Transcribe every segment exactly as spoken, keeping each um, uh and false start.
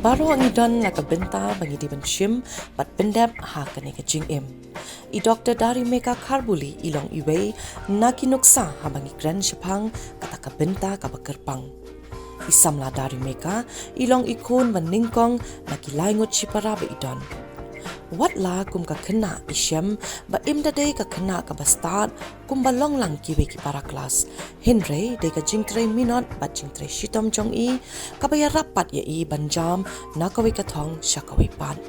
Baroh ngi don la ka bynta ba ngi dei ban shim bad pyndep ha kane ka jingim. I Doktor Darimeka Kharbuli i long iwei na ki nuksa haba ngi kren shaphang kata ka bynta kaba kyrpang. I samla Darimeka i long i khun ba nyngkong na ki lai ngut shipara ba i don. Wat la kum ka khynnah i shem ba im da dei ka khynnah kaba stad kumba long lang kiwei ki para klas. Hynrei dei ka jingtrei minot bad jingtrei shitom jong i kaba ïarap pat ïa i ban jam na kawei ka thong sha kawei pat.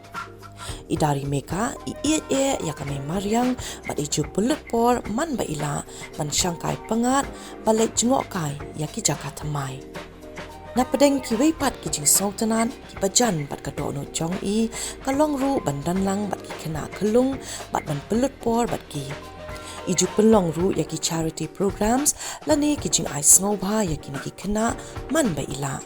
I Darimeka i ïeit ïa ka mei mariang bad i ju pynlut por man ba i lah ban shangkai pyngngad ba leit jngohkai ïa ki jaka thymmai. Na pdeng kiwei pat ki jingsngewtynnat kiba jan bad ka dohnud jong i ka long ruh ban don lang bad ki khynnah khyllung bad ban pynlut por bad ki. I ju pynlong ruh ïa ki charity programs lane ki jingai sngewbha ïa kine ki khynnah man ba i lah.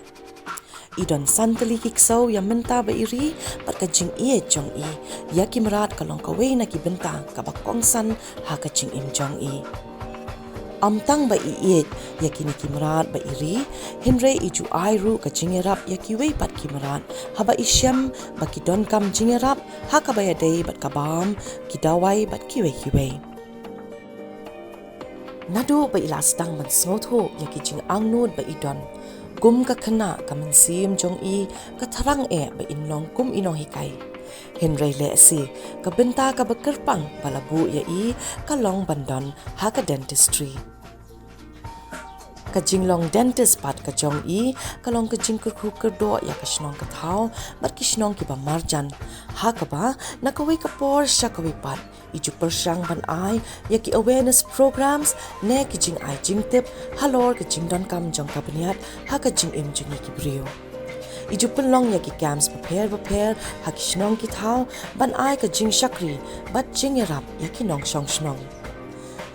I don san tylli ki ksew ïa mynta ba i ri bad ka jingïeit jong i ïa ki mrad ka long kawei na ki bynta kaba kongsan ha ka jingim jong i. Ym tang ba i ïeit ïa kine ki mrad ba i ri, hynrei i ju ai ruh ka jingïarap ïa kiwei pat ki mrad haba i shem ba ki donkam jingïarap ha kaba ïadei bad ka bam, ki dawai bad kiwei kiwei. Naduh ba i la sdang ban sngewthuh ïa ki jingangnud ba i don, kum ka khynnah ka mynsiem jong i ka thrang eh ba in long kum i nonghikai. Hynrei lehse ka bynta kaba kyrpang ba la buh ïa i ka long ban don ha ka dentistry. Ka jinglong dentist pat ka jong i ka long ka jingkyrkhu kyrdoh ïa ka shnong ka thaw bad ki shnong kiba marjan. Ha kaba na kawei ka por sha kawei pat i ju pyrshang ban ai ïa ki awareness programs ne ki jingai jingtip halor ka jingdonkam jong ka bniat ha ka jingim jong ngi ki briew. I ju pynlong ïa ki camps bapher bapher ha ki shnong ki thaw ban ai ka jingshakri bad jingïarap ïa ki nongshong shnong.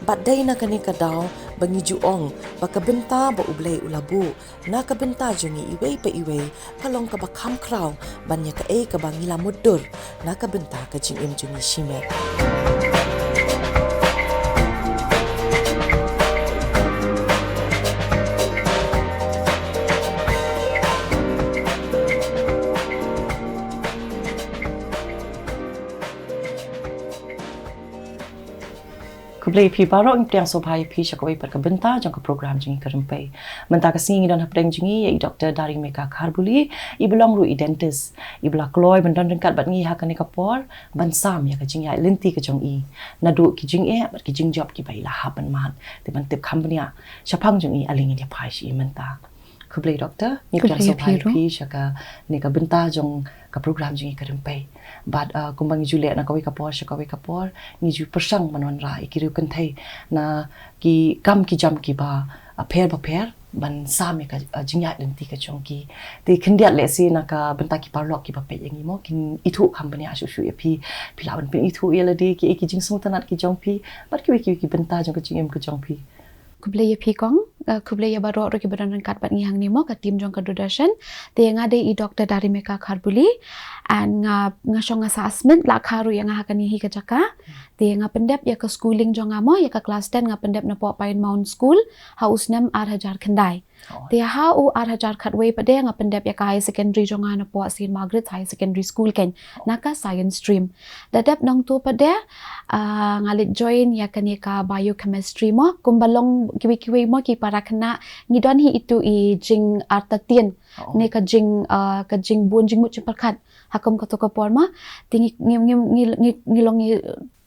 Bad dei na kane ka daw ba ngi ju ong ba ka bynta ba U Blei u la buh na ka bynta jong ngi iwei pa iwei ka long kaba kham khraw ban ïa kaei kaba ngi la mutdur na ka bynta ka jingim jong ngi shimet. Khublei ïa phi baroh, ngi pdiang sngewbha ïa phi sha kawei pat ka bynta jong ka program jong ngi ka Rympei. Mynta ka sngi ngi don hapdeng jong ngi ïa i Doktor Darimeka Kharbuli, iba long ruh i dentist, iba la kloi ban don ryngkat bad ngi ha kane ka por ban sam ïa ka jingïaid lynti ka jong i, naduh ki jingeh bad ki jingjop kiba i la hap ban mad. Te ban tip kham bniah shaphang jong i, ale ngin ïa phai sha i mynta. Khublei Doktor, ngi pdiang sngewbha ïa phi sha kane ka bynta jong ka program jong ngi ka Rympei. Bad, uh, kumba ngi ju leh na kawei ka por sha kawei ka por, ngi ju pyrshang ban wanrah ïa ki riew kynthei na ki kam ki jam kiba, uh, pher bapher ban sam ïa ka, uh, jingïaid lynti ka jong ki. Te khyndiat lehse na ka bynta ki paralok kiba peit ïa ngi mo, kin ithuh kham bniah shuh shuh ïa phi, phi lah ban pynithuh ïa lade kiei ki jingsngewtynnat ki jong phi bad kiwei kiwei ki bynta jong ka jingim ka jong phi. Khublei ïa phi kong, uh, khublei ïa baroh ruh kiba don ryngkat bad ngi hangne mo, ka team jong ka Doordarshan. Te nga dei i Doktor Darimeka Kharbuli, and nga, nga shong nga sah Smit, la kha ruh ïa nga ha kane hi ka jaka. Te nga pyndep ïa ka schooling jong nga mo, ïa ka class ten nga pyndep napoh Pine Mount School ha u snem ar hajar khyndai. Oh. Te ha u ar hajar khatwei pat de nga pyndep ïa ka higher secondary jong nga napoh Saint Margaret's Higher Secondary School keiñ, na ka science stream. Da dep nangto pat de, ah, nga leit join ïa kane ka biochemistry mo, kumba long kiwei kiwei mo ki para khynnah, ngi don hi itu i jingartatien, oh, ne ka jing, ah, ka jingbun jingmut jingpyrkhat ha kum kato ka por mo. Te ngi, ngi, ngi long ngi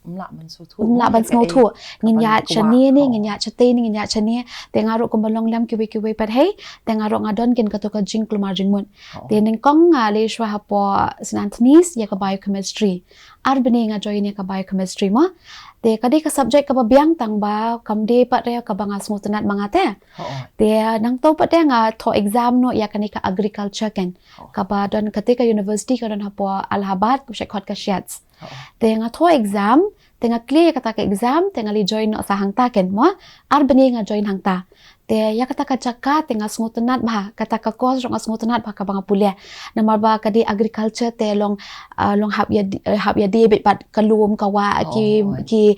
Ym lah ban sngewthuh. Ym lah ban sngewthuh. Ngin ïaid shane ne, ngin ïaid shatei ne, ngin ïaid shane. Te nga ruh kumba long lem kiwei kiwei pat hei. Te nga ruh nga don keiñ kato ka jingkulmar jingmut. Oh. Te nyngkong nga leit shuwa hapoh Saint Anthony's ïa ka biochemistry. Ar bnai nga join ïa ka biochemistry mo. Te ka dei ka subject kaba biang tang ba kam dei pat re kaba nga sngewtynnat ma nga te. Oh. Te nangto pat de nga thoh exam noh ïa kane ka agriculture keiñ. Oh. Kaba don kata ka university ka don hapoh Allahabad, ka shait khot ka SHATS. Oh. Te nga thoh exam, te nga clear ïa kata ka exam, te nga leit join noh sa hangta keiñ mo. Ar bnai nga join hangta. Te ïa kata ka jaka te nga sngewtynnat bha, kata ka course ruh nga sngewtynnat bha kaba nga pule. Namar ba ka dei agriculture te long, ah, long hap ïa di-, eh, hap ïa dei beit bad ka lum ka wah ki, oh, ki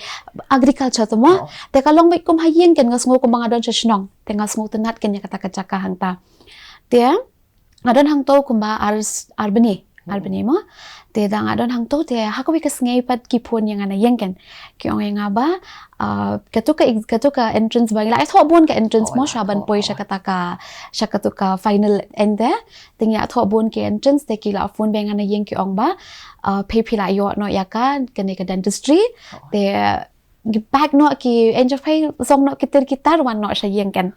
agriculture te mo. Oh. Te ka long beit kum ha ïing keiñ, nga sngew kumba nga don sha shnong. Te nga sngewtynnat keiñ ïa kata ka jaka hangta. Te nga don hangto kumba ar, ar bnai, ar bnai mo. Te da nga don hangto te ha kawei ka sngi pat ki phone ïa nga na ïing kan. Ki ong ïa nga ba, ah, katu ka, katu ka entrance ba ngi la ïathoh bun ka entrance mo, sha ban poi sha kata ka, sha katu ka final end te. Te ngi la ïathoh bun ki entrance te ki la phone bad nga na ïing ki ong ba, ah, phi phi la ïoh noh ïa ka, kane ka dentistry. Te ngi pack noh ki enjafai, song noh ki tir ki tar, wan noh sha ïing kan.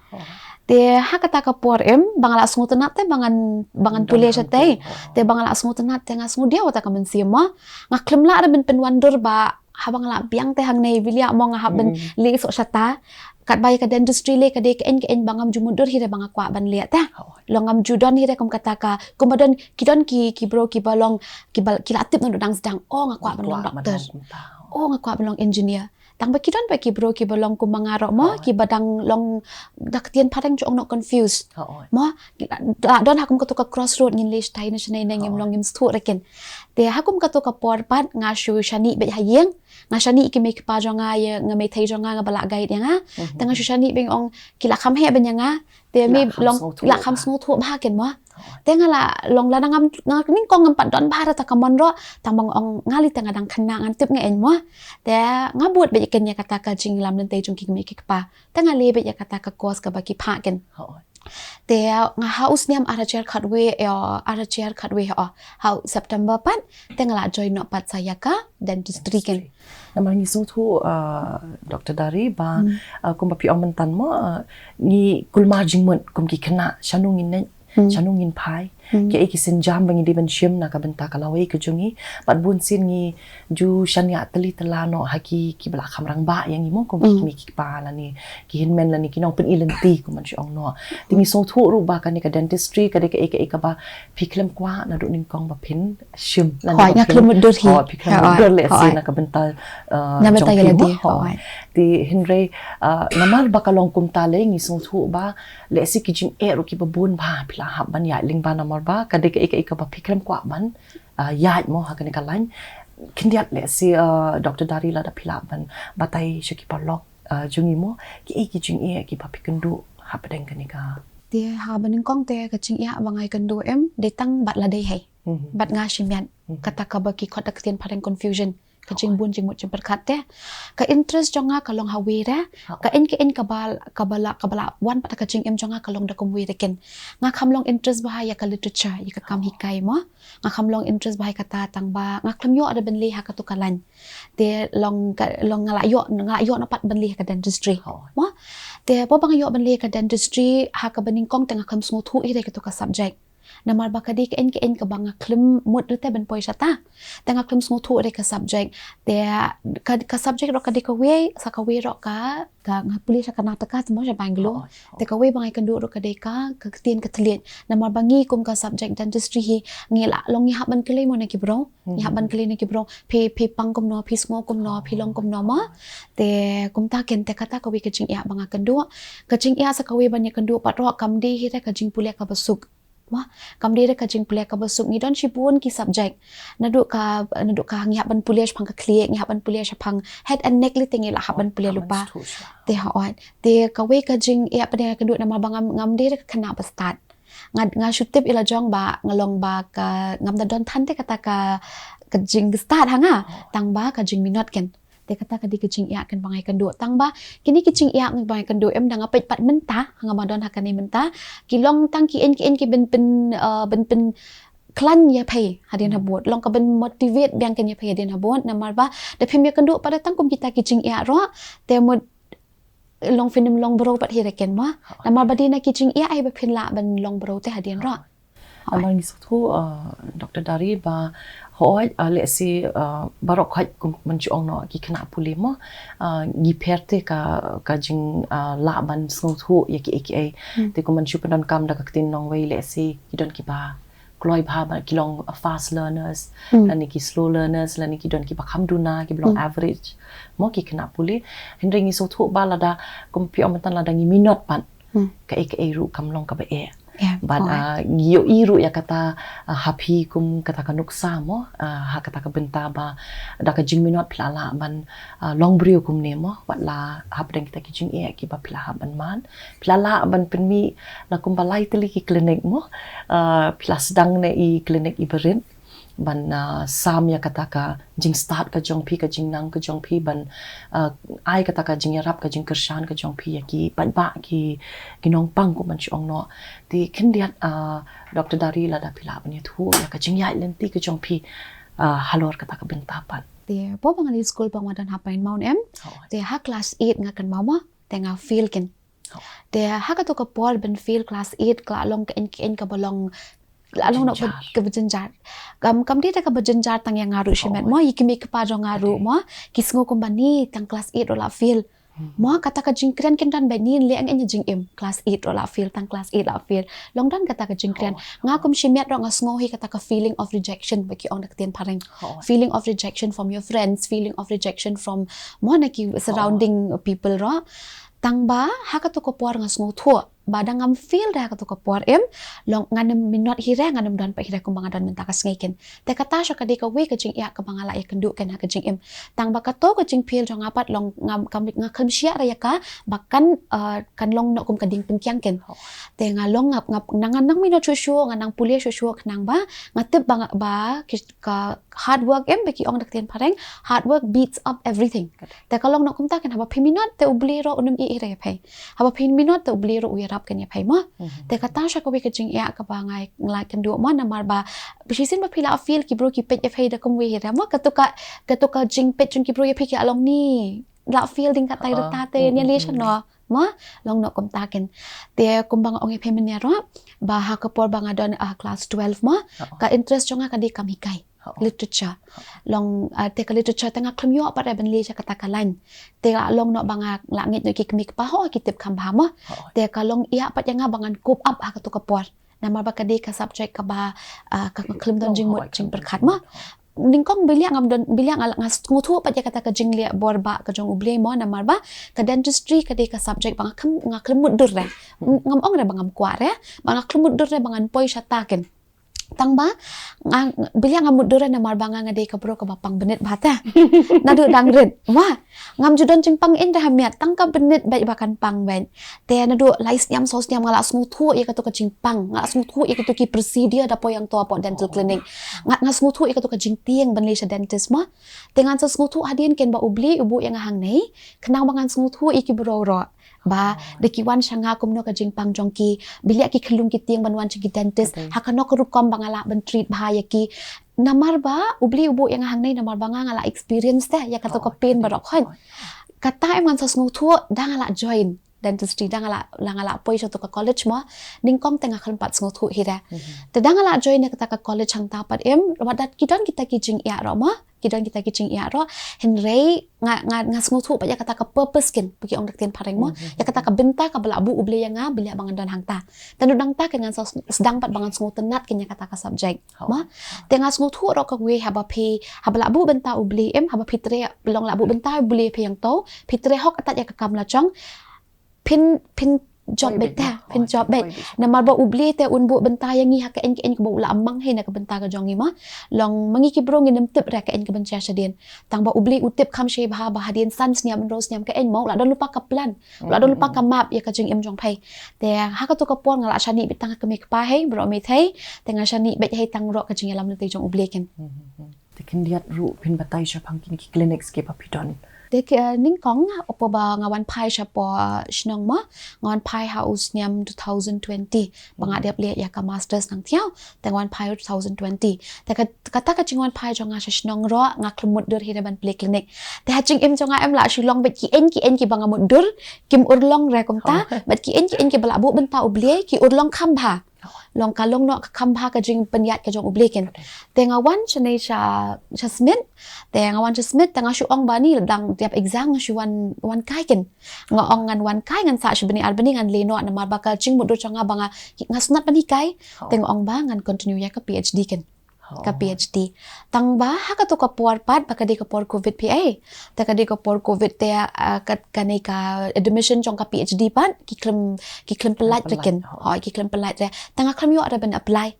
Te ha kata ka por em ba nga la sngewtynnat te ba ngan, ba ngan pule shatei. Te ba nga la sngewtynnat te nga sngewdiaw kata ka mynsiem mo. Nga khlem lah ruh ban pynwandur ba haba nga la biang te hangne Bilia mo nga hap ban leit soh shata. Katba ïa ka dentistry lei ka dei ka ïing, ka ïing ba ngam ju mutdur hi ruh ba nga kwah ban leit te. Long ngam ju don hi ruh kum kata ka, kumba don, ki don ki, ki bro kiba long, kiba, ki la tip naduh dang sdang, oh nga kwah ban long doctor. Oh nga kwah ban long engineer. Tang ba ki don ba ki bro kiba long kumba nga ruh mo, kiba dang long da ka ktien phareng ju ong noh confused. Mo, la don ha kum katu ka crossroad, ngin leit shatai ne shanei ne ngim long ngim sngewthuh ruh kan. Te ha kum katu ka por pat nga shu shaniah beit ha ïing, nga shaniah ki mei ki pa jong nga, ïa nga mei thei jong nga, nga ba la guide ïa nga. Te nga shu shaniah beit, ong ki la kham heh ban ïa nga. Te mei long la kham sngewthuh bha kan mo. Te nga la long lada ngam, nga nyngkong ngam pat don bha ruh ta ka mon ruh, tang ba nga ong nga lei te nga dang khynnah, ngan tip nga ïeng mo. Te nga bud beit kan ïa kata ka jingïalam lynti jong ki mei ki pa. Te nga leh beit ïa kata ka course kaba ki phah kan. Te nga ha u snem ar hajar khatwei, ïa, ar hajar khatwei, ha u September pat te nga la join noh pat sa ïa ka dentistry kan. Namar ngi sngewthuh, uh, Doctor Dari, ba, uh, kumba phi ong mynta mo, uh, ngi kulmar jingmut kum ki khynnah, shano ngin neh, shano ngin phai. Ki, eh, ki sienjam ba ngi dei ban shim na ka bynta ka lawei ka jong ngi. Bad bun sien ngi ju shaniah tylli tylla noh ha ki, kiba la kham rangbah ïa ngi mo, kum ki kmie ki kpa lane ki hynmen lane ki nongpyni lynti kum ban shu ong noh. Te ngi sngewthuh ruh ba kane ka dentistry ka dei ka, eh, ka, eh, kaba phi khlem kwah naduh nyngkong ba phin shim lane ba phin, phi khlem mutdur hi. Hooid, phi khlem mutdur lehse na ka bynta, uh, na bynta jong phi mo. Hooid. Te hynrei, uh, namar ba ka long kumta lei ngi sngewthuh ba lehse ki jingeh ruh kiba bun ba phi la hap ban ïaid lyngba namar ba ka dei ka, eh, ka, eh, kaba phi khlem kwah ban, uh, ïaid mo ha kane ka line. Khyndiat lehse, uh, Doctor Dari, lada phi lah ban batai sha ki paralok, uh, jong ngi mo, ki, eh, ki jingeh kiba phi kynduh hapdeng kane ka. Te haba nyngkong te ka jingeh ba nga ïakynduh em dei tang bad lade hi. Bad nga shimet. Kata kaba ki khot da ka ktien phareng confusion. Ka jingbun jingmut jingpyrkhat te. Ka interest jong nga ka long ha wei re. Ka ïing ka ïing kaba, kaba la, kaba la wan pat ka jingim jong nga ka long da kumwei re kan. Nga kham long interest bha ïa ka literature, ïa ka kam hikai mo. Nga kham long interest bha ïa kata tang ba nga khlem ïoh ruh ban leit ha katu ka line. Te long ka, long nga la ïoh, nga la ïoh noh pat ban leit ha ka dentistry. Mo. Te haba nga ïoh ban leit ha ka dentistry, ha kaba nyngkong te nga khlem sngewthuh hi re katu ka subject. Namar ba ka dei ka ïing ka ïing kaba nga khlem mut re te ban poi shata. Te nga khlem sngewthuh re ka subject. Te ka, ka subject ruh ka dei kawei, sa kawei ruh ka, ka nga pule sha Karnataka te mo sha Bangalore. Te kawei ba nga ïakynduh ruh ka dei ka, ka ktien ka thylliej. Namar ba ngi kum ka subject dentistry hi, ngi la long ngi hap ban kylli mo na ki bro. Ngi hap ban kylli na ki bro. Phi, phi pang kumno, phi sngew kumno, phi long kumno mo. Te kumta kan te kata kawei ka jingeh ba nga ïakynduh. Ka jingeh sa kawei ban ïakynduh pat ruh kam dei hi re ka jingpule kaba suk. Mo, kam dei re ka jingpule kaba suk, ngi don shibun ki subject. Naduh ka, naduh ka ngi hap ban pule shaphang ka khlieh, ngi hap ban pule shaphang head and neck lei te ngi la hap ban pule lypa. Te hooid. Te kawei ka jingeh pat nga ïakynduh namar ba ngam, ngam dei re ka khynnah ba stad. Nga, nga shu tip ïa la jong ba nga long ba ka ngam da don than te kata ka, ka jingstad ha nga. Tang ba ka jingminot kan. Te kata ka dei ka jingeh kan ba nga ïakynduh. Tang ba kine ki jingeh ba nga ïakynduh em da nga peit pat mynta, ha nga ba don ha kane mynta. Ki long tang ki ïing ki ïing ki ban pyn, eh, ban pynkhlaiñ ïa phi hadien habud. Long ka ban motivate biang kan ïa phi hadien habud. Namar ba da phim ïakynduh pat da tang kum kita ki jingeh ruh. Te mut long phin ym long bro pat hi re kan mo. Namar ba dei na ki jingeh hi ba phin lah ban long bro te hadien ruh. Namar ngi sngewthuh, uh, Doctor Dari, ba hooid, uh, lehse, uh, baroh khoit kum ban shu ong noh ki khynnah pule mo, uh, ngi pher te ka, ka jing, uh, lah ban sngewthuh ïa kiei kiei. Te kum ban shu pyndonkam da ka ktien nongwei lehse ki don kiba kloi bha ba ki long, uh, fast learners, lane ki slow learners, lane ki don kiba kham duna, kiba long average. Mo ki khynnah pule. Hynrei ngi sngewthuh ba lada kum phi ong mynta lada ngi minot pat. Kaei kaei ruh kam long kaba eh. Ban, ah, ngi ïohi ruh ïa kata, ah, ha phi kum kata ka nuksa mo, ah, ha kata ka bynta ba da ka jingminot phi la lah ban, ah, long briew kumne mo, wat la hapdeng kita ki jingeh kiba phi la hap ban man, phi la lah ban pynmih la kumba lai tylli ki klinik mo, ah, phi la sdang ne i klinik i barit ban, ah, sam ïa kata ka jingstad ka jong phi, ka jingnang ka jong phi ban, ah, ai kata ka jingïarap, ka jingkyrshan ka jong phi ïa ki paidbah, ki, ki nongpang kum ban shu ong noh. Te khyndiat, ah, Doctor Dari, lada phi lah ban ïathuh ïa ka jingïaid lynti ka jong phi, ah, halor kata ka bynta pat. Te poi ba nga leit skul ba nga don ha Pine Mount em. Te ha class eight nga kynmaw mo, te nga fail keiñ. Te ha kato ka por ban fail class eight ka la long ka ïeng ka ïeng kaba long, ka la long noh ka, kaba jynjar. Kam, kam dei da kaba jynjar tang ïa nga ruh shimet mo, ïa ki kmie ki kpa jong nga ruh mo, ki sngew kumba ni tang class eight ruh la fail. Mo kata ka jingkren kin don bad ni leh ïa nga ïa jingim, class eight ruh la fail, tang class eight la fail. Long don kata ka jingkren. Nga kum shimet ruh nga sngew hi kata ka feeling of rejection ba ki ong da ka ktien phareng. Feeling of rejection from your friends, feeling of rejection from mo na ki surrounding people ruh. Tang ba ha kato ka por nga sngewthuh ba da ngam fail da ha kato ka por em, long ngam minot hi re, ngam don pat hi re kumba nga don mynta ka sngi keiñ. Te kata sha ka dei kawei ka jingeh kaba nga la ïakynduh keiñ ha ka jingim. Tang ba kato ka jingfail jong nga pat long ngam, kam, nga khlem shah re ïa ka ba kan, eh, kan long noh kum ka diengpyngkiang keiñ. Te nga long nga, nga nang, nang minot shuh shuh, nga nang pule shuh shuh khnang ba nga tip ba nga, ba ki, ka hard work em ba ki ong da ka ktien phareng, hard work beats up everything. Te ka long noh kumta keiñ, haba phi minot te U Blei ruh un ym ïeh hi re ïa phi. Haba phi minot te U Blei ruh u ïarap keiñ ïa phi mo. Te kata sha kawei ka jingeh kaba nga la ïakynduh mo, namar ba shisien ba phi la fail ki briew ki peit ïa phi da kumwei hi re mo, kato ka, kato ka jingpeit jong ki briew ïa phi ki la long ni la fail ding katai rta te nia lei shano mo, long noh kumta keiñ. Te kumba nga ong ïa phi mynne ruh ba ha ka por ba nga don, ah, class twelve mo, ka interest jong nga ka dei kam hikai. Literature. Long, ah, te ka literature te nga khlem ïoh pat re ban leit sha kata ka line. Te la long noh ba nga la ngeit noh ki kmie ki kpa ho ki tip kham bha mo. Te ka long ïa pat ïa nga ba ngan cope up ha kato ka por. Namar ba ka dei ka subject kaba, ah, ka khlem don jingmut jingpyrkhat mo. Nyngkong bilia ngam don, bilia nga, nga sngewthuh pat ïa kata ka jingleh bor ba ka jong U Blei mo, namar ba ka dentistry ka dei ka subject ba nga khlem, nga khlem mutdur re. Ngam ong re ba ngam kwah re, ba nga khlem mutdur re ba ngan poi shata keiñ. Tang ba nga, bilia ngam mutdur re namar ba nga, nga dei ka briew kaba pang bniat bha te. Naduh dang rit. Wah, ngam ju don jingpang in re ha miat, tang ka bniat beit ba kan pang beit. Te naduh lai snem saw snem nga la sngewthuh ïa kato ka jingpang, nga la sngewthuh ïa kato ki procedure da poi hangto hapoh dental clinic. Nga, nga sngewthuh ïa kato ka jingtieng ban leit sha dentist mo. Te ngan sa sngewthuh hadien keiñ ba U Blei u buh ïa nga hangne khnang ba ngan sngewthuh ïa ki briew ruh ba da ki wan sha nga kumno ka jingpang jong ki, bilia ki khyllung ki tieng ban wan sha ki dentist, ha kano ka rukom ba nga lah ban treat bha ïa ki. Namar ba U Blei u buh ïa nga hangne namar ba nga, nga la experience te ïa kato ka pain baroh khoit. Kata em ngan sa sngewthuh da nga la join dentistry, da nga la, la nga la poi sha kato ka college mo, nyngkong te nga khlem pat sngewthuh hi re. Te da nga la join ïa kata ka college hangta pat em, wat da ki don kita ki jingeh ruh mo, ki don kita ki jingeh ruh, hynrei nga, nga, nga sngewthuh pat ïa kata ka purpose keiñ, ba ki ong da ka ktien phareng mo, ïa kata ka bynta kaba la buh U Blei ïa nga, bilia ba ngan don hangta. Te naduh nangta keiñ ngan sa sdang pat ba ngan sngewtynnat keiñ ïa kata ka subject mo. Te nga sngewthuh ruh kawei, haba phi, haba la buh bynta U Blei em, haba phi trei, long la buh bynta U Blei phi hangto, phi trei hok atat ïa ka kam la jong, phin, phin jop beit te, phin jop beit. Namar ba U Blei te un buh bynta ïa ngi ha kaei kaei kaba u la mang hi na ka bynta ka jong ngi mo. Long ma ngi ki briew ngin ym tip re kaei kaban jia shadien. Tang ba U Blei u tip kham shai bha ba hadien san snem, hynriew snem kaei mo, u la don lypa ka plan, u la don lypa ka map ïa ka jingim jong phi. Te ha kato ka por nga la shaniah beit tang ha ka kmie kpa hi baroh meit hi. Te nga shaniah beit hi tang ruh ka jingïalam lynti jong U Blei keiñ. Te khyndiat ruh phin batai shaphang kine ki clinics kiba phi don. Te ki, eh, nyngkong, hapoh ba nga wan phai shapoh shnong mo, nga wan phai ha u snem two thousand twenty ba nga dep leh ïa ka masters nangthiaw. Te nga wan phai two thousand twenty. Te ka, kata ka jingwan phai jong nga sha shnong ruh nga khlem mutdur hi re ban plie clinic. Te ha jingim jong nga em la shu long beit kiei kiei kiba nga mutdur kim urlong re kumta, bad kiei kiei kiba la buh bynta U Blei ki urlong kham bha. Long ka long noh ka kham bha ka jingpynïaid ka jong U Blei keiñ. Te nga wan shane sha, sha Smit. Te nga wan sha Smit te nga shu ong ba ni la dang dep exam nga shu wan, wan kai keiñ. Nga ong ngan wan kai, ngan sah sha bnai ar bnai ngan leit noh, namar ba ka jingmutdur jong nga ba nga, nga sngewtynnat ban hikai. Te nga ong ba ngan continue ïa ka PhD keiñ. ka PhD. Tang ba ha katu ka por pat ba ka dei ka por covid phi ei. Te ka dei ka por covid te, ah, ka, kane ka admission jong ka PhD pat ki khlem, ki khlem pynlait re kin. Hooid, ki khlem pynlait re. Tang nga khlem ïoh re ban apply.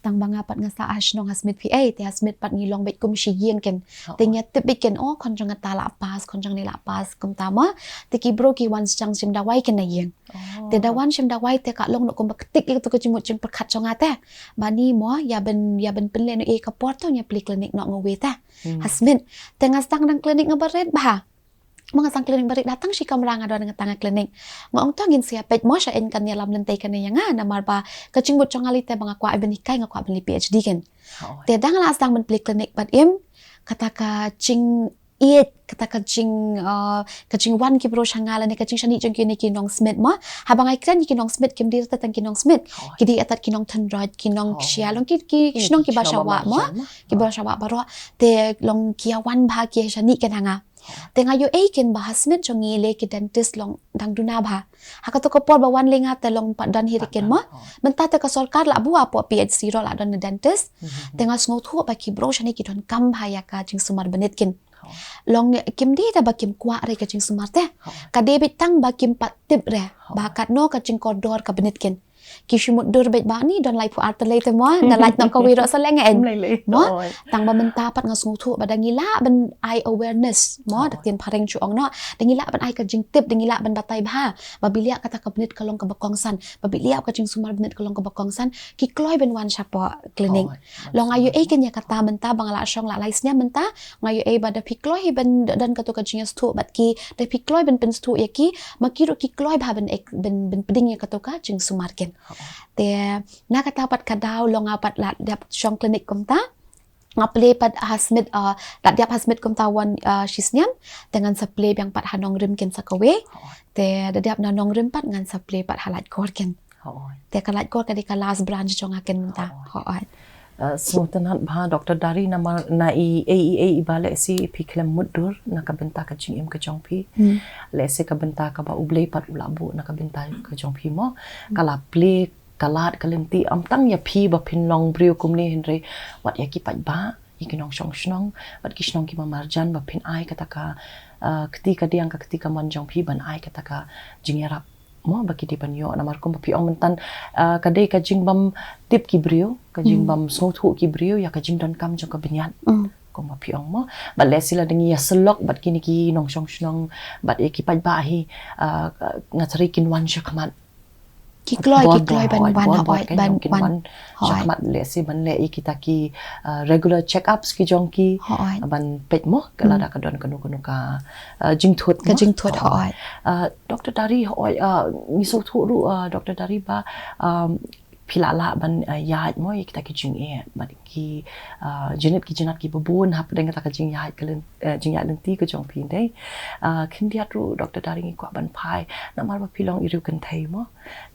Tang ba nga pat nga sah ha shnong ha Smit phi ei, te ha Smit pat ngi long beit kum shi ïing kin. Te ngi tip beit kin, oh, khon jong nga ta la pass, khon jong ne la pass, kumta mo. Te ki briew ki wan shang shim dawai kin na ïing. Te da wan shim dawai te ka long noh kumba ktik ïa katu ka jingmut jingpyrkhat jong nga te. Ba ni mo, ïa ban, ïa ban pynleh noh ïa ka por to ngi plie clinic noh nga wei te. Ha Smit. Te nga sdang dang clinic nga barit bha. Mo nga sdang clinic barit, da tang shi kamra nga don nga tang clinic. Nga ong to ngin sa ïa peit mo sha in kan ïalam lynti kane ïa nga namar ba ka jingmut jong nga lei te ba nga kwah ban hikai, nga kwah ban leh PhD kin. Te da nga la sdang ban plie clinic bad im, kata ka jing ïeit, kata ka jing, uh, ka jingwan ki briew sha nga lane ka jingshaniah jong kine ki nong Smit mo. Haba nga ïakren ïa ki nong Smit, kim dei tang ki nong Smit. Ki dei atat ki nong Thynroit, ki nong Kshaid, long ki, ki shnong kiba sha wah mo. Kiba sha wah baroh. Te long ki ïawan bha, ki ïashaniah kin ha nga. Te nga ïohi kin ba ha Smit jong ngi lei ki dentist long dang duna bha. Ha katu ka por ba wan lei nga te long pat don hi re kin mo. Mynta te ka sorkar la buh hapoh PHC ruh la don dentist. Te nga sngewthuh ba ki briew shane ki donkam bha ïa ka jingsumar bniat kin. Long kim dei da ba kim kwah re ka jingsumar te. Ka dei beit tang ba kim pat tip re ba katno ka jingkordor ka bniat kin. Ki shu mutdur beit ba ni don laiphew ar tylli te mo, na lait noh kawei ruh sa leng en. Mo, tang ba mynta pat nga sngewthuh ba da ngi lah ban ai awareness mo, da ktien phareng shu ong noh, da ngi lah ban ai ka jingtip, da ngi lah ban batai bha ba bilia kata ka bniat ka long kaba kongsan, ba bilia ka jingsumar bniat ka long kaba kongsan, ki kloi ban wan shapoh clinic. Long nga ïohi kin ïa kata mynta ba nga la shong la lai snem mynta, nga ïohi ba da phi kloi hi ban don katu ka jingïasngewthuh bad ki, da phi kloi ban pynsngewthuh ïa ki, ma ki ruh ki kloi bha ban, ban, ban pdiang ïa katu ka jingsumar kin. Te na kata pat ka daw long nga pat la dep shong clinic kumta. Nga plie pat ha Smit, uh, la dep ha Smit kumta wan, uh, shi snem. Te ngan sa plie biang pat ha Nongrim kin sa kawei. Te da dep na Nongrim pat ngan sa plie pat ha Laitkor kin. Te ka Laitkor ka dei ka last branch jong nga kin mynta. Hooid. Uh, sngewtynnat bha Doctor Dari namar na i, i, i, i, i ba lehse phi khlem mutdur na ka bynta ka jingim ka jong phi. Lehse ka bynta kaba U Blei pat u la buh na ka bynta ka jong phi mo. Ka la plie ka lad ka lynti, ym tang ïa phi ba phin long briew kumne hynrei wat ïa ki paidbah, ïa ki nongshong shnong, wat ki shnong kiba marjan ba phin ai kata ka, uh, kti kadiang, ka kti kamon jong phi ban ai kata ka jingïarap mo ba ki dei ban ïoh namar kumba phi ong mynta, uh, ka dei ka jingbym tip ki briew, ka jingbym sngewthuh ki briew ïa ka jingdonkam jong ka bniat. Kumba phi ong mo, bad lehse lada ngi ïasyllok bad kine ki nongshong shnong bad ïa ki paidbah hi, uh, nga tharai kin wan shakhmat. Ki kloi, ki kloi ban wan, hooid, ban wan shakhmat, lehse ban leh ïa kita ki, uh, regular check-ups ki jong ki, ban peit mo ka lada ka don kano kano ka, uh, jingthut, ka jingthut, hooid. Uh, Doctor Dari, hooid, uh, ngi sngewthuh ruh, uh, Doctor Dari ba, um, phi la lah ban, uh, ïaid mo ïa kita ki jingeh bad ki, uh, jingit ki jingat kiba bun hapdeng kata ka jingïaid ka lyn-, uh, jingïaid lynti ka jong phi dei. Uh, khyndiat ruh Doctor Dari ngi kwah ban phai namar ba phi long i riew kynthei mo.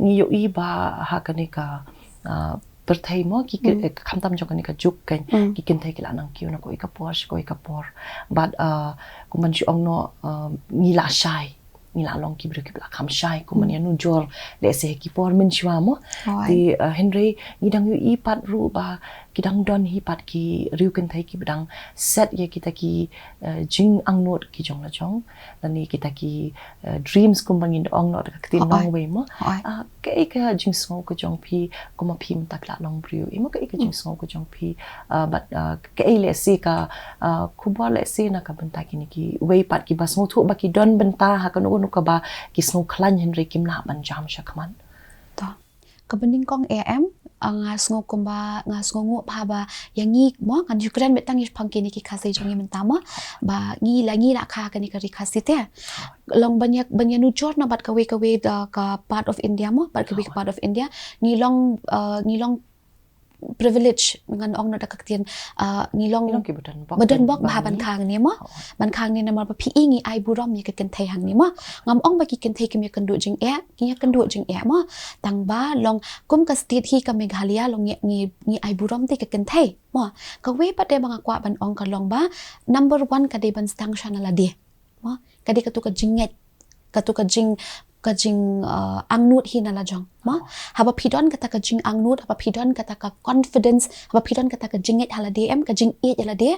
Ngi ïohi ba ha kane ka, uh, pyrthei mo ki, ki, eh, khamtam jong kane ka juk kan ki kynthei ki la nang kiew na kawei ka por sha kawei ka por. Bad, uh, kumban shu ong noh, uh, ngi la shai, ngi la long ki briew kiba la kham shai, kumban ïanujor lehse ha ki por mynshuwa mo. Te, uh, hynrei ngi dang ïohi pat ruh ba ki dang don hi pat ki riew kynthei kiba dang set ïa kita ki, uh, jingangnud ki jong la jong lane kita ki, uh, dreams kumba ngin ong noh da ka ktien nongwei mo. Uh, kaei ka jingsngew ka jong phi kumba phi mynta ka la long briew, i mo, kaei ka jingsngew ka jong phi, uh, bad, uh, kaei lehse ka, uh, khubor lehse na ka bynta kine kiwei pat kiba sngewthuh ba ki don bynta ha kano kano kaba ki sngewkhlaiñ hynrei kim lah ban jam shakhmat. To. Kaba nyngkong em, uh, nga sngew kumba, nga sngewnguh bha ba ïa ngi mo, ngan ïakren beit tang ïa shaphang kine ki Khasi jong ngi mynta mo, ba ngi la, ngi la kha kane ka Ri Khasi te. Long ban ïa, ban ïanujor na bad kawei kawei da ka part of India mo, bad kawei ka part of India. Ngi long, uh, ngi long privilege, ngan ong noh da ka ktien, uh, ngi long ba don bok bha ban kha hangne mo. Ban kha hangne namar ba phi i ngi ai burom ïa ka kynthei hangne mo. Ngam ong ba ki kynthei kim ïakynduh jingeh, ki ïakynduh jingeh mo. Tang ba long kum ka state hi ka Meghalaya long ngi, ngi, ngi ai burom te ka kynthei mo. Kawei pat de ba nga kwah ban ong ka long ba number one ka dei ban sdang sha na lade. Mo, ka dei katu ka jingngeit, katu ka jing, ka jing uh, angnud hi na la jong mo. Haba phi don kata ka jing angnud, haba phi don kata ka confidence, haba phi don kata ka jingngeit ha lade em, ka jingngeit ha lade,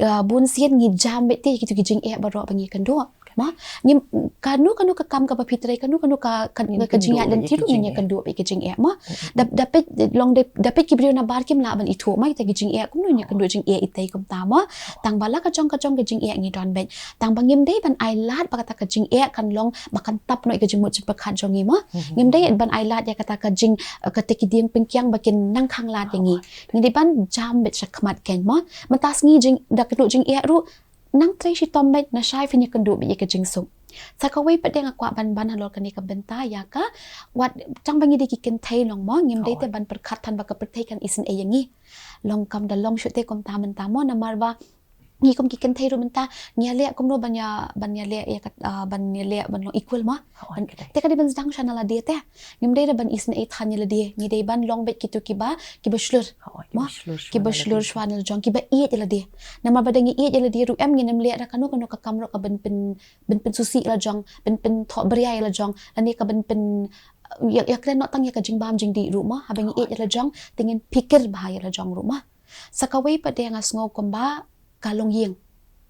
uh, bun sien ngi jam beit te kitu ki jingeh baroh ba ngi kynduh mo. Ngim, kano kano ka kam kaba phi trei, kano kano ka ka, ka jingngeit lynti ruh ngi kynduh beit ka jingeh mo. Da da peit long da da peit ki briew na bar kim lah ban ithuh mo ita ki jingeh kumno ngi kynduh jingeh ita kumta mo. Tang ba la ka jong ka jong ka jingeh ngi don beit. Tang ba ngim dei ban ai lad ba kata ka jingeh kan long ba kan tap noh ïa ka jingmut jingpyrkhat jong ngi mo. Ngim dei ban ai lad ïa kata ka jing, eh, kata ki dieng pynkiang ba kin nang khang lad ïa ngi. Ngi dei ban jam beit shakhmat kein mo. Mynta sngi jing da kynduh jingeh ruh nang trei shitom beit, na shai phin ïa kynduh beit ïa ka jingsuk. Sa kawei pat de nga kwah ban ban halor kane ka bynta ïa ka wat tang ba ngi dei ki kynthei long mo, ngim dei te ban pyrkhat than ba ka pyrthei kan isynei ïa ngi. Long kam da long shuh te kumta mynta mo, namar ba ngi kum ki kynthei ruh mynta ngi ïaleh kumno ban ïa, ban ïaleh ïa kat, ah, ban ïaleh ban long equal mo. Te ka dei ban sdang sha na lade te. Ngim dei da ban isynei than ïa lade, ngi dei ban long beit kitu kiba, kiba shlur. Mo, kiba shlur shwa na la jong, kiba ïeit ïa lade. Namar ba da ngi ïeit ïa lade ruh em ngin ym leh da kano kano ka kam ruh ka ban pyn, ban pynsngewsih ïa la jong, ban pynthoh bria ïa la jong, lane ka ban pyn, ïa, ïa kren noh tang ïa ka jingbam jingdih ruh mo, haba ngi ïeit ïa la jong, te ngin pyrkhat bha ïa la jong ruh mo. Sa kawei pat de nga sngew kumba ka longïing,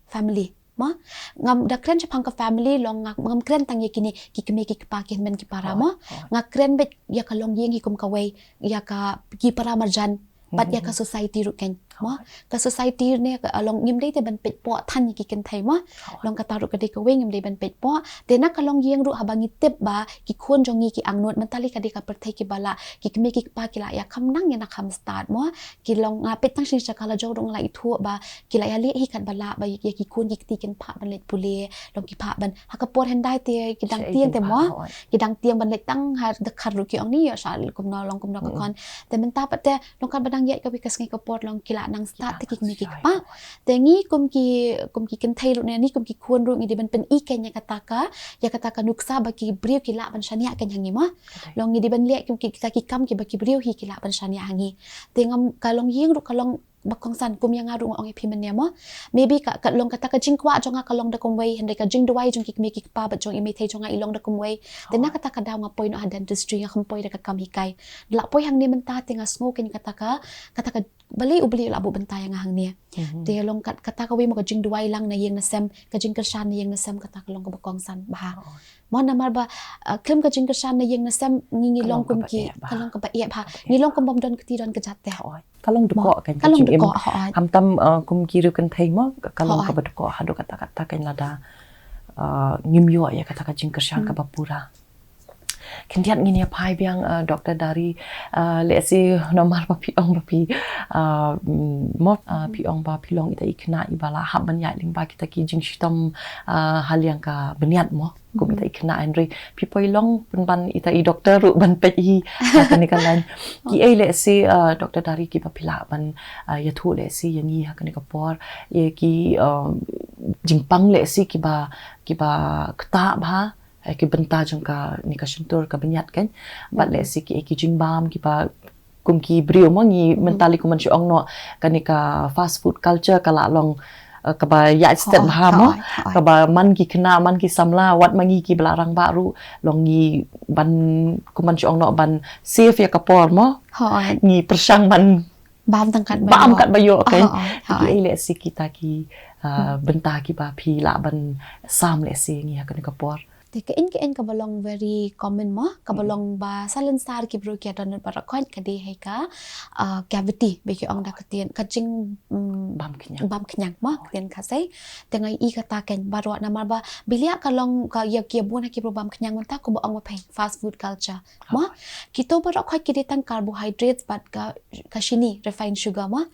family mo. Ngam da kren shaphang ka family long nga, ngam kren tang ïa kine ki kmie ki kpa ki hynmen ki para mo. Nga kren beit ïa ka longïing hi kum kawei, ïa ka ki para marjan bad ïa ka society ruh kein mo. Ka society ne ka long ngim dei te ban peit poh than ïa ki kynthei mo. Long kata ruh ka dei kawei ngim dei ban peit poh. Te na ka longïing ruh haba ngi tip ba ki khun jong ngi ki angnud, mynta lei ka dei ka pyrthei kiba la ki kmie ki kpa ki la ïa kham nang ïa na kham stad mo. Ki long nga peit tang shisha ka la jong ruh nga la ithuh ba ki la ïaleh hi katba lah ba ïa ki khun ki kti kin phah ban leit pule, long ki phah ban ha ka por hyndai te ki dang tieng te mo. Ki dang tieng ban leit tang ha dkhar ruh ki ong ni ïa sha kumno long kumno ka khon. Te mynta pat te long katba dang ïaid kawei ka sngi ka por long ki la nang stad te ki kmie ki kpa. Te ngi kum ki, kum ki kynthei ruh ne ngi kum ki khun ruh ngi dei ban pyni kein ïa kata ka, ïa kata ka nuksa ba ki briew ki lah ban shaniah kein ha ngi mo. Long ngi dei ban leh kum ki, kita ki kam kiba ki briew hi ki lah ban shaniah ha ngi. Te ngam ka longïing ruh ka long ba kongsan kum ïa nga ruh nga ong ïa phi mynne mo. Maybe ka, ka long kata ka jingkwah jong nga ka long da kumwei, hynrei ka jingduwai jong ki kmie ki kpa bad jong i mei thei jong nga i long da kumwei. Te na kata ka daw nga poi noh ha dentistry, nga kham poi da ka kam hikai. La poi hangne mynta te nga sngew kein kata ka, kata ka balei u Blei u la buh bynta ïa nga hangne. Te long kat, kata kawei mo ka jingduwai lang na ïing na sem, ka jingkyrshan na ïing na sem kata ka long kaba kongsan bha. Mo namar ba, uh, khlem ka jingkyrshan na ïing na sem ngi, ngi long kum ki, ka long kaba eh bha. Ngi long kum bym don kti don kjat te. Ka long dkoh kein ka long dkoh. Khamtam, uh, kum ki riew kynthei mo, ka long kaba dkoh haduh katta katta kein lada, uh, ngim ïoh ïa kata ka jingkyrshan kaba pura. Khyndiat ngin ïa phai biang, uh, Doctor Dari, uh, lehse namar ba phi ong ba phi, uh, mm, mo, uh, phi ong ba phi long ita i khynnah iba la hap ban ïaid lyngba kita ki jingshitom, uh, ha liang ka bniat mo. Kum ita i khynnah hynrei phi poi long pynban ita i doctor ruh ban peit hi ha kane ka line. Kiei lehse, uh, Doctor Dari kiba phi lah ban, uh, ïathuh lehse ïa ngi ha kane ka por, ïa ki, uh, jingpang lehse kiba, kiba ktah bha, eh, ki bynta jong kane ka shyntur ka bniat kein. Bad lehse ki, eh, ki jingbam kiba kum ki briew mo ngi mynta lei kum ban shu ong noh kane ka fast food culture ka la long, eh, kaba ïaid stet bha mo. Kaba man ki khynnah man ki samla wat ma ngi kiba la rangbah ruh long ngi ban kum ban shu ong noh ban save ïa ka por mo. Ngi pyrshang ban bam tang kat ba ïoh kein. Kiei lehse kita ki, eh, bynta kiba phi lah ban sam lehse ngi ha kane ka por. Te ka in ka in kaba long very common mo, kaba long ba salonsar ki briew ki ïa don baroh khoit ka dei hi ka, ah, cavity ba ki ong da ka ktien ka jing, mm, bam khñiang. Bam khñiang mo ka ktien Khasi. Te nga i kata kein baroh namar ba bilia ka long ka ïa ki ïa bun ha ki briew bam khñiang mynta kumba ong ba phi fast food culture. Mo kito baroh khoit ki dei tang carbohydrates bad ka ka shini, refined sugar mo.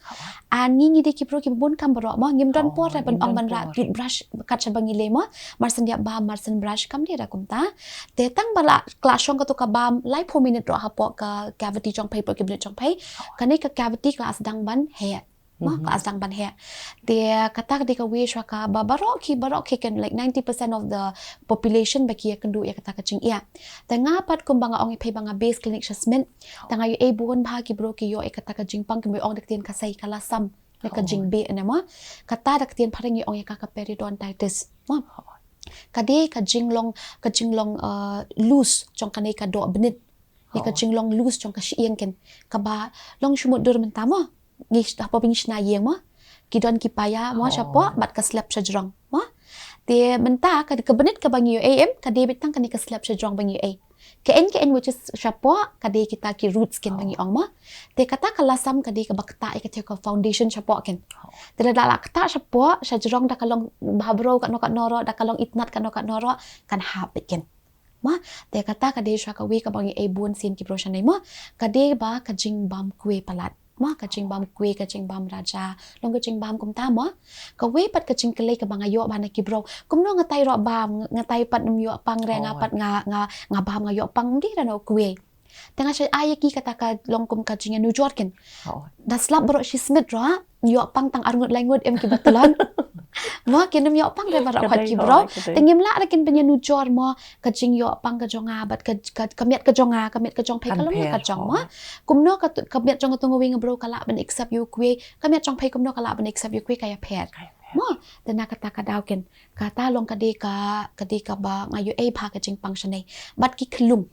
An ngi ngi dei ki briew kiba bun kam baroh mo, ngim don por ban ong ban rah toothbrush kat shaba ngi leh mo. Mar shen ïa bam, mar shen brush kam dei da kumta. Te tang ba la ka la shong kato ka bam laiphew minit ruh hapoh ka cavity jong phi, hapoh ki bniat jong phi. Kane ka cavity ka la sdang ban heh. Mo ka la sdang ban heh. Te kata ka dei kawei shuwa kaba baroh ki, baroh ki kein like ninety percent of the population ba ki ïa kynduh ïa kata ka jingeh. Te nga pat kumba nga ong ïa phi ba nga base clinic sha Smit. Te nga ïohi bun bha ki briew ki ïoh ïa kata ka jingpang, ki ong da ka ktien Khasi ka la sam. Na ka jingbeh ne mo. Kata da ka ktien phareng ngi ong ïa ka ka periodontitis. Mo. Ka dei ka jinglong, ka jinglong, uh, loose jong kane ka doh bnit. Ne ka jinglong loose jong ka shyieng kin. Kaba long shu mutdur mynta mo. Ngi sh-, hapoh ba ngi shna ïing mo. Ki don ki paia mo shapoh bad ka slab shajrong mo. Te mynta ka, ka bnit kaba ngi ïoh ei em, ka dei beit tang kane ka slab shajrong ba ngi ïoh ei. Ka en, ka en which is shapoh, ka dei kita ki roots kin ba ngi ong mo. Te kata ka lasam ka dei kaba ktah ïa kata ka foundation shapoh kin. Te lada la ktah shapoh, shajrong da ka long bhabriew katno katno ruh, da ka long itynnad katno katno ruh, kan hap beit kin. Mo, te kata ka dei shuwa kawei kaba ngi ei bun sien ki briew shane mo. Ka dei ba ka jingbam kwe palat. Mo, ka jingbam kwe, ka jingbam raja, long ka jingbam kumta mo. Kawei pat ka jingkylli kaba nga ïoh ba na ki briew. Kumno nga tai ruh bam, nga tai pat nym ïoh pang re nga pat nga, nga, nga bam nga ïoh pang, ym dei ruh na u kwe. Te nga shait ai ïa ki kata ka long kum ka jingïanujor kin. Da slap baroh shi smit ruh, ïoh pang tang arngut laingut em kiba tlot. Mo, ki nym ïoh pang re baroh kot ki briew. Te ngim lah re kin ban ïanujor mo, ka jingïoh pang ka jong nga bad ka, ka, ka miat ka jong nga, ka miat ka jong phi ka long ka jong mo. Kumno ka tu, ka miat jong ka tu nga wei nga briew ka lah ban accept ïa u kwe, ka miat jong phi kumno ka lah ban accept ïa u kwe, ka ïapher. Mo, te na kata ka daw kin. Kata long ka dei ka, ka dei kaba nga ïoh ei bha ka jingpang shane. Bad ki khyllung.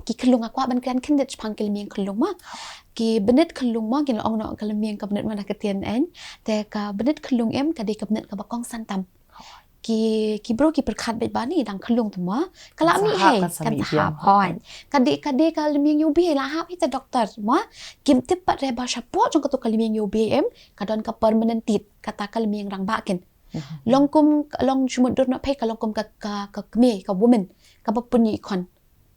Ki khyllung, nga kwah ban kren khyndiat shaphang ki lmiang khyllung mo. Ki bnit khyllung mo, kin ong noh ka lmiang ka bnit mo na ka ktien eiñ. Te ka bnit khyllung em, ka dei ka bnit kaba kongsan tam. Ki, ki briew ki pyrkhat beit ba ni dang khyllung te mo. Ka la mih hei, kan sa hap hoi. Ka dei, ka dei ka lmiang ïoh bieit la hap hi te doktor mo. Kim tip pat re ba shapoh jong kato ka lmiang ïoh bieit em, ka don ka permanent teat, kata ka lmiang rangbah kin. Long kum, long shu mutdur noh phi ka long kum ka, ka, ka kmie, ka woman, kaba pun ïa i khon.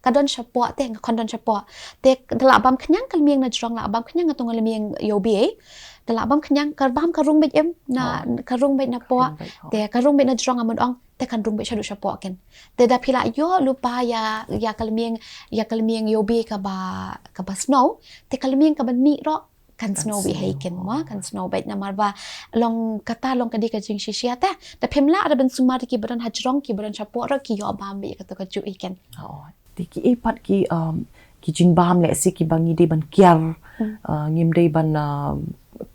Ka don shapoh te, nga khon don shapoh. Te da la bam khñiang ka lmiang na jrong, la bam khñiang kato ka lmiang ïoh bieit. Da la bam khñiang ka bam ka rung beit em, na ka rung beit na poh. Te ka rung beit na jrong, nga mut ong, te kan rung beit shaduh shapoh kin. Te da phi la ïoh lypa ïa, ïa ka lmiang, ïa ka lmiang ïoh bieit kaba, kaba sniew, te ka lmiang kaba mih ruh kan sniew beit hei kin mo, kan sniew beit namar ba long kata long ka dei ka jingshisha te. Da phim lah re ban sumar ïa kiba don ha jrong, kiba don shapoh ruh ki ïoh bam beit kato kajuh hi kin. Te ki ei pat ki, um, ki jingbam lehse kiba ngi dei ban kiar, uh, ngim dei ban, um,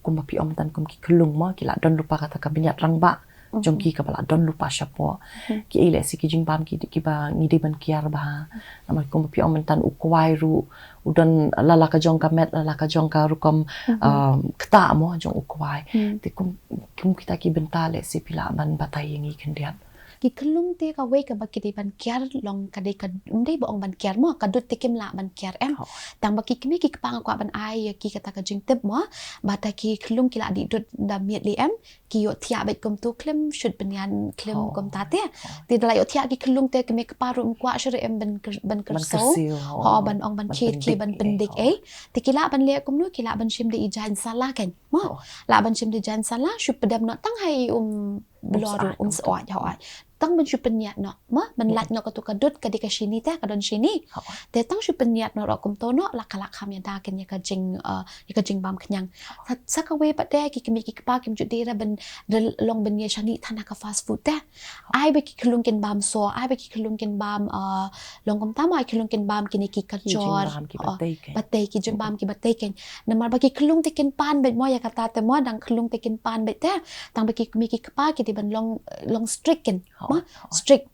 kumba phi ong mynta kum ki khyllung mo, ki la don lypa kata ka bniat rangbah jong ki kaba la don lypa shapoh. Ki ei lehse ki jingbam ki, kiba ngi dei ban kiar bha. Namar kumba phi ong mynta u kwai ruh u don la la ka jong ka met, la la ka jong ka rukom, um, ktah mo jong u kwai. Te kum, kum kita ki bynta lehse phi lah ban batai ïa ngi khyndiat. Ki khyllung te kawei kaba ki dei ban kiar long ka dei ka, ym dei ba ong ban kiar mo, ka dud te kim lah ban kiar em. Tang ba ki kmie ki kpa nga kwah ban ai ïa ki kata ka jingtip mo, ba ta ki khyllung ki la dih dud da miet lei em, ki ïoh thiah beit kumto khlem shut bniat khlem kumta te. Te da la ïoh thiah ki khyllung te kmie kpa ruh ym kwah shuh re em ban kyr-, ban kyrsew. Ho, ban ong ban khet ki ban pyndik ei. Te ki lah ban leh kumno, ki lah ban shim da i jaiñ sala kin. Mo. Lah ban shim da i jaiñ sala, shu pdem noh tang ha i um blor ruh um soi, hooid. Tang ban shu pynïaid noh, mo, ban lait noh kato ka dud ka dei ka shini te, ka don shini. Te tang shu pynïaid noh ruh kumto noh, la ka la kham ïada kin ïa ka jing, uh, ïa ka jingbam khñiang. Sa, sa kawei pat te ki kmie ki kpa kim ju dei re ban, re long ban ïa shaniah than ha ka fast food te. Ai ba ki khyllung kin bam so, ai ba ki khyllung kin bam, uh, long kumta mo, ai khyllung kin bam kine ki kajor, ki jingbam ki batei kin. Namar ba ki khyllung te kin pan beit mo ïa kata te mo, dang khyllung te kin pan beit te. Tang ba ki kmie ki kpa ki dei ban long, long strict kin. Mo, strict.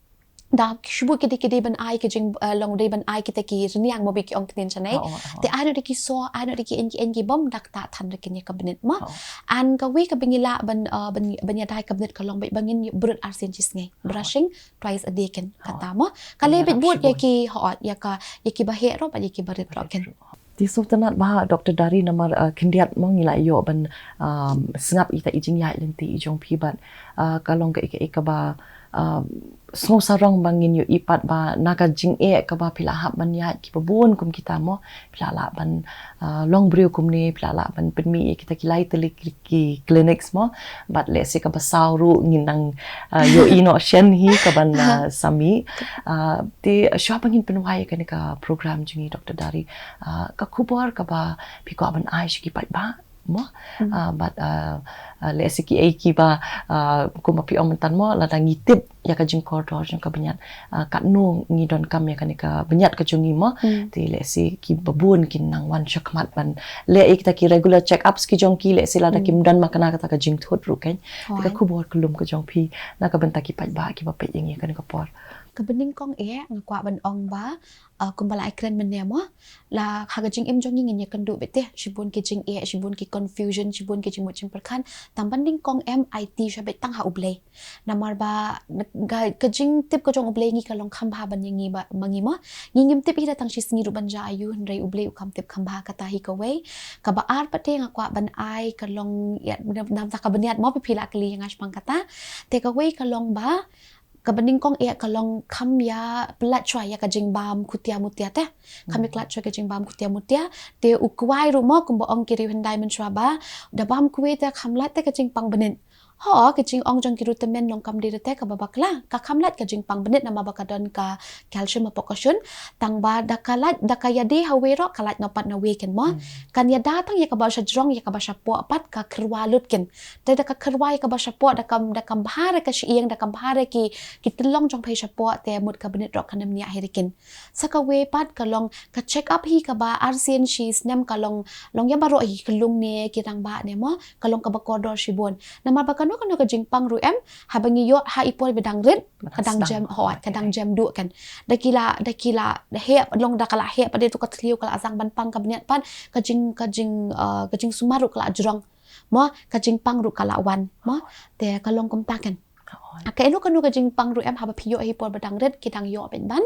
Da shu buh ki dei, ki dei ban ai ki jing, eh, long dei ban ai kita ki rynïeng mo ba ki ong ktien shane. Te ai noh da ki so, ai noh da ki eiñ ki eiñ ki bym da ktah than re kin ïa ka bniat mo. An kawei kaba ngi lah ban, eh, ban, ban ïada ïa ka bniat ka long beit ba ngin brut arsien shisngi. Brushing twice a day kin kata mo. Ka leh beit bud ïa ki, hooid, ïa ka, ïa ki baheh ruh bad ïa ki barit ruh kin. Te sngewtynnat bha Doctor Dari namar, uh, khyndiat mo ngi la ïoh ban, um, sngap ïa kita i jingïaid lynti i jong phi bad, uh, ka long ka, ka, kaba, um, sngewsarong ba ngin ïohi pat ba na ka jingeh kaba phi la hap ban ïaid kiba bun kum kita mo, phi la lah ban, uh, long briew kumne, phi la lah ban pynmih ïa kita ki lai tylli ki, ki clinics mo, bad lehse kaba saw ruh ngin nang, uh, ïohi noh shen hi kaban, uh, sa mih. Uh, te shuwa ba ngin pynwai ïa kane ka program jong ngi Doctor Dari, ah, ka khubor kaba phi kwah ban ai sha ki paidbah? mo. Ah, bad, ah, ah, lehse ki ei ki ba, ah, kumba phi ong myntan mo, lada ngi tip ïa ka jingkordor jong ka bniat, ah, katno ngi donkam ïa kane ka bniat ka jong ngi mo. Te lehse ki babun kin nang wan shakhmat ban leh ïa kita ki regular check-ups ki jong ki, lehse lada kim don ma kane kata ka jingthut ruh kan. Te ka khubor ka lum ka jong phi na ka bynta ki paidbah kiba peit ïa ngi ha kane ka por. Kaba nyngkong eh nga kwah ban ong ba, ah, kumba la ïakren mynne mo, la ha ka jingim jong ngi ngin ïakynduh beit te, shibun ki jingeh, shibun ki confusion, shibun ki jingmut jingpyrkhat. Tang ba nyngkong em aiti sha beit tang ha U Blei. Namar ba ka, ka jingtip ka jong U Blei ngi ka long kham bha ban ïa ngi ba, ma ngi mo. Ngi ngim tip hi da tang shisngi ruh ban jia aïu, hynrei U Blei u kham tip kham bha. Kata hi kawei. Kaba ar pat te nga kwah ban ai ka long ïa, na, na, na ka bniat mo, phi la kylli ïa nga shaphang kata. Te kawei ka long ba, kaba nyngkong eh ka long kham ïa pynlait shuwa ïa ka jingbam khutia mutia te. Kham ïa pynlait shuwa ka jingbam khutia mutia. Te u kwai ruh mo, kumba ong ki riewhyndai mynshuwa ba, da bam kwai te kham lait te ka jingpang bnit. Ho, ka jingong jong ki ruh tymmen long kam dei te kaba bakla. Ka kham lait ka jingpang bnit namar ba ka don ka calcium hapoh ka shun. Tang ba da ka lait, da ka ïadei ha wei ruh ka lait noh pat na wei kan mo. Kan ïada tang ïa kaba shajrong, ïa kaba shapoh pat ka kyrwa lut kan. Te da ka kyrwa ïa kaba shapoh, da kam, da kam bha re ka shyieng, da kam bha re ki, ki tyllong jong phi shapoh, te mut ka bnit ruh kan ym ñiah hi ruh kan. Sa kawei pat ka long ka check up hi kaba arsien shi snem ka long, long ïa baroh hi, ki lung ne ki rangbah ne mo, ka long kaba kordor shibun. Namar ba kano kano ka jingpang ruh em, haba ngi ïoh ha i por ba dang rit, ka dang jem, hooid, ka dang jem duh kan. Da ki la, da ki la, da heh, long da ka la heh pat de tu ka thliew ka la sdang ban pang ka bniat pat, ka jing, ka jing, ah, ka jingsumar ruh ka la jrong. Mo, ka jingpang ruh ka la wan. Mo, te ka long kumta kan. Ka eno kano ka jingpang ruh em, haba phi ïoh hi por ba dang rit, ki dang ïoh beit ban,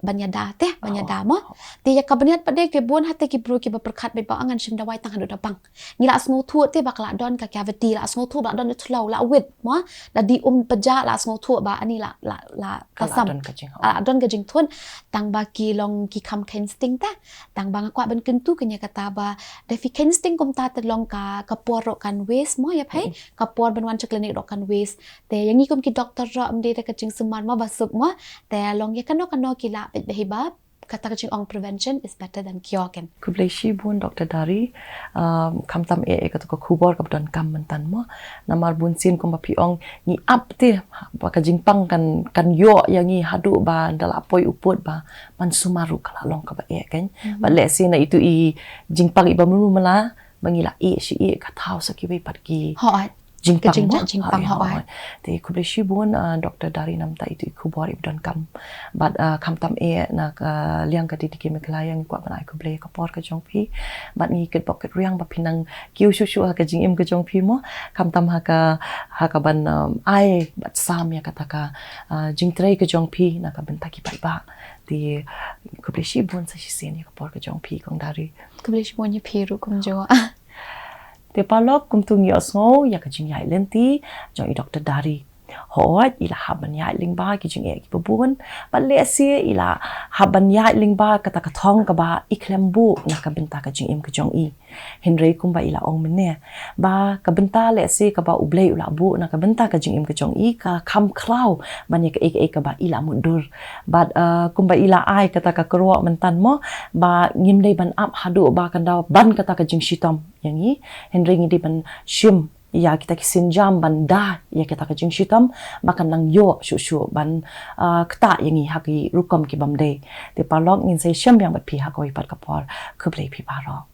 ban ïada te, ban ïada mo. Te ïa ka bniat pat de ki bun ha te ki briew kiba pyrkhat beit ba ngan shim dawai tang haduh da pang. Ngi la sngewthuh te ba ka la don ka cavity, la sngewthuh ba la don ka thlaw, la wit mo. Da dih um pynjah la sngewthuh ba ani la, la, la, ka la kasam, don ka jing, la don ka jingthut. Tang ba ki long ki kham kheiñ sting te. Tang ba nga kwah ban kyntu kane kata ba, da phi kheiñ sting kumta te long ka, ka por ruh kan waste mo ïa phi. Ka por ban wan sha klinik ruh kan waste. Te ïa ngi kum ki doktor ruh ym dei da ka jingsumar mo ba suk mo. Te long ïa kano kano ki la peit ba hi ba, kata ka jingong prevention is better than cure kan. Khublei shibun Doktor Dari, um, khamtam eh ïa kata ka khubor kaba donkam myntan mo. Namar bunsien kumba phi ong ngi ap te ba ka jingpang kan, kan ïoh ïa ngi haduh ba da la poi u pud ba ban sumar ruh ka la long kaba eh kan. Ba lehse na itu i jingpang iba mulu mala, ba ngi la ïeh shi ïeh ka thaw sa kiwei pat ki jingpang mo. Hooid. Te khublei shibun, ah, Doktor Dari namar ïa itu i khubor iba donkam. Bad, ah, khamtam eh na ka liang ka D D K Meghalaya ngi kwah ban ai khublei ka por ka jong phi. Bad ngi kitbok kitrwiang ba phin nang kiew shuh shuh ha ka jingim ka jong phi mo. Khamtam ha ka, ha ka ban, um, ai bad sam ïa kata ka, ah, jingtrei ka jong phi na ka bynta ki paidbah. Te khublei shibun sa shisien ïa ka por ka jong phi Kong Dari. Khublei shibun ïa phi ruh kumjuh. Te paralok, kumtu ngi ïohsngew ïa ka jingïaid lynti jong i Doktor Dari. Hooid, i la hap ban ïaid lyngba ki jingeh kiba bun. Bad lehse i la hap ban ïaid lyngba kata ka thong kaba i khlem buh na ka bynta ka jingim ka jong i. Hynrei kumba i la ong mynne, ba ka bynta lehse kaba U Blei u la buh na ka bynta ka jingim ka jong i ka kham khlaw ban ïa kaei kaei kaba i la mutdur. Bad, uh, kumba i la ai kata ka kyrwoh myntan mo, ba ngim dei ban ap haduh ba kan da ban kata ka jingshitom ïa ngi, hynrei ngi dei ban shim ïa kita ki sienjam ban da ïa kita ka jingshitom ba kan nang ïoh shuh shuh ban, ah, ktah ïa ngi ha ki rukom ki bym dei. Te paralok, ngin sa ïashem biang bad phi ha kawei pat ka por. Khublei phi baroh.